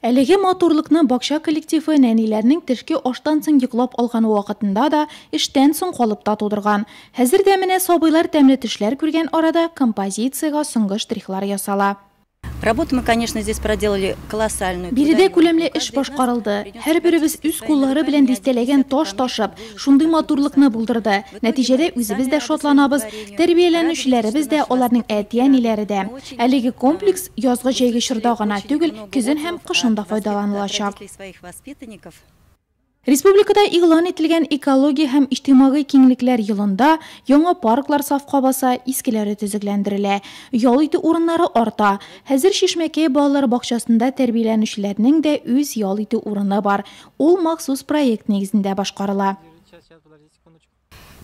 Әлеге матурлыкны бакча коллективы нәниләрнең төшке аштан соң йоклап алган вакытында да, эштән соң калып та тудырган. Хәзер дә менә сабыйлар тәмле төшләр күргән арада композициягә соңгы штрихлар ясала. Работу мы, конечно, здесь проделали колоссальную. Биредә күләмле эш башкарылды. Һәрберебез үз куллары белән дистәләгән таш ташып, шундый матурлыкны булдырды. Нәтиҗәдә үзебез дә шатланабыз, тәрбияләнүчеләребез дә, аларның әти-әниләре дә. Әлеге комплекс язгы-җәйге чорда гына түгел, көзен һәм кышын да файдаланылачак. Республикада игълан ителгән Экология һәм иҗтимагый киңлекләр елында яңа парклар сафка баса, искеләре төзекләндерелә. Ял итү урыннары арта. Хәзер Чишмәкәй балалар бакчасында тәрбияләнүчеләрнең дә үз ял итү урыны бар. Ул махсус проект нигезендә башкарыла.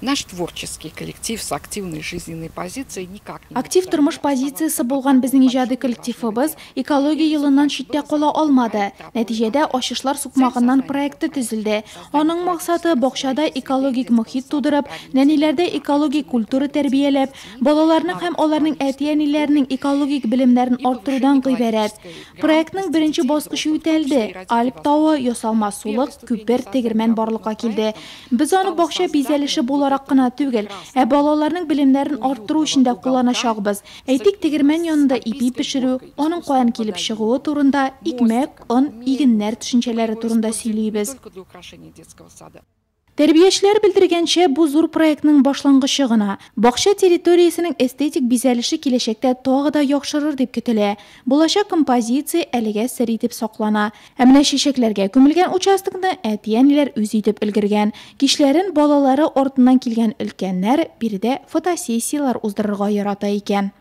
Наш творческий коллектив с активной жизненной позицией никак не Актив тормыш позициясе булган безнең иҗади коллективыбыз Экология елыннан читтә кала алмады. Нәтиҗәдә Ачышлар сукмагыннан проекты төзелде. Аның максаты бакчада экологик мохит тудырып, нәниләрдә экологик культура тәрбияләп, балаларның һәм аларның әти-әниләренең экологик белемнәрен арттырудан гыйбарәт. Проектның беренче баскычы үтәлде. Альп тавы, ясалма сулык, күпер, тегермән барлыкка килде. Без аны бакча бизәлеше буларак кына түгел, ә балаларның белемнәрен арттыру өчен дә кулланачакбыз. Әйтик, тегермән янында ипи пешерү, аның каян килеп чыгуы турында, икмәк, он, игеннәр төшенчәләре турында сөйлибез. Тәрбиячеләр белдергәнчә, бу зур проектның башлангычы гына. Бакча территориясенең эстетик бизәлеше киләчәктә тагы да яхшырыр дип көтелә. Булачак композиция әлегә сер итеп саклана. Ә менә чәчәкләргә күмелгән участокны әти-әниләр үз итеп өлгергән. Кичләрен балалары артыннан килгән өлкәннәр биредә фотосессияләр уздырырга ярата икән.